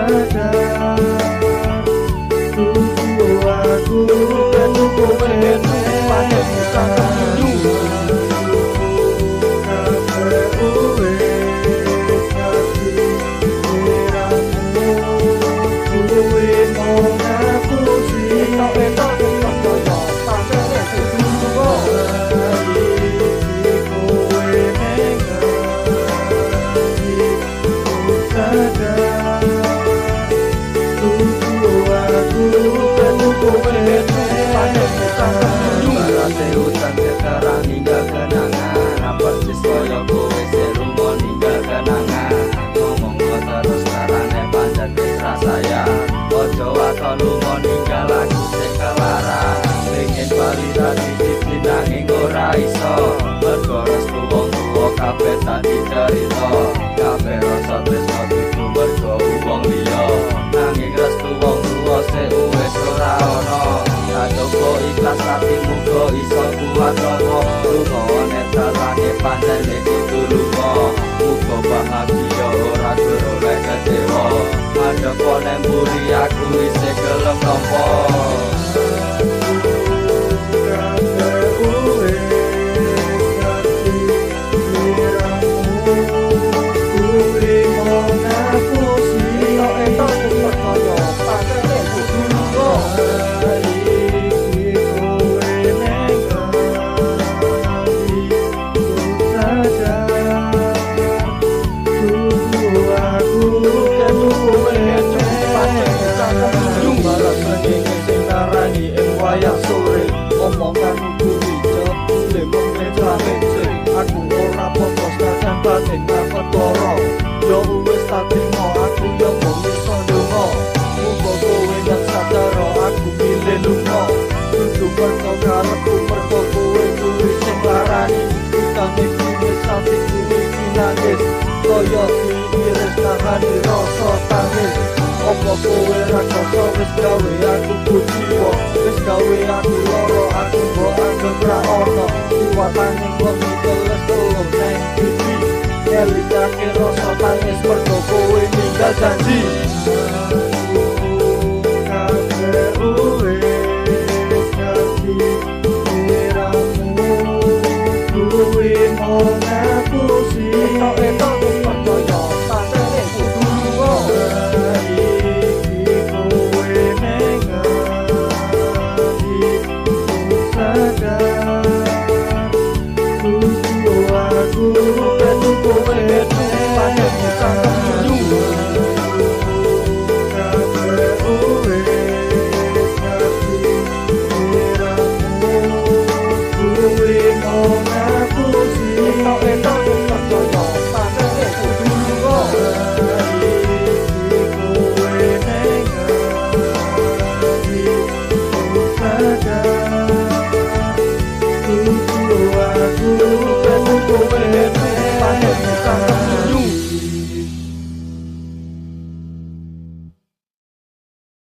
Sadar dudu aku Kowe pancen cangkem guyu. Kabeh wis ngerti sliramu kuwi mung ngapusi. Etok-etok sing percaya pancene kudu lunga. Saiki kowe neng ngendi ku sadar dudu aku. Kowe pancen cangkem guyu. Ibarate udan keterang ninggal kenangan, persis kaya kowe sing lunga ninggal kenangan. Ngomong terus terang pancen wis ra sayang. Aja waton lunga ninggal aku sing kelarang. Pengen bali tadi siji nanging ora iso. Mergo restu wong tuwa kabeh tak dicerita. Kabeh rasa tresno dudu mergo wong liya. Nanging restu wong tuwa sing wis ora ana. Tak coba ikhlas ati muga iso kuat nampa. Lunga nek dalane pancen kudu lunga. Muga bahagia ora geroleh kecewa. Madhep nang mburi aku isih gelem nampa. Kabeh wis ngerti sliramu kuwi mung ngapusi. Etok-etok sing percaya pancene kudu lunga. Saiki kowe neng ngendi ku sadar dudu aku. Kowe pancen cangkem guyu. Barat srengenge sing narani ing wayah sore. Omonganmu kuwi jebule mung mecah-mece. Aku ora apa-apa senajan batin perkara. Yo wis tak trimo aku yo mung iso ndonga. Muga kowe nang sadar aku milih lunga. Dudu mergo karepku mergo kowe kuwi sing larani. Utane kuwi atiku iki nangis kaya diiris nahani rasa tangis. Apa kowe ra krasa wis gawe aku kuciwa, wis gawe aku lara, aku mbok anggep ra ono. Liwatane wengi teles telung neng pipi, ngelingake rasa tangis mergo kowe ninggal janji.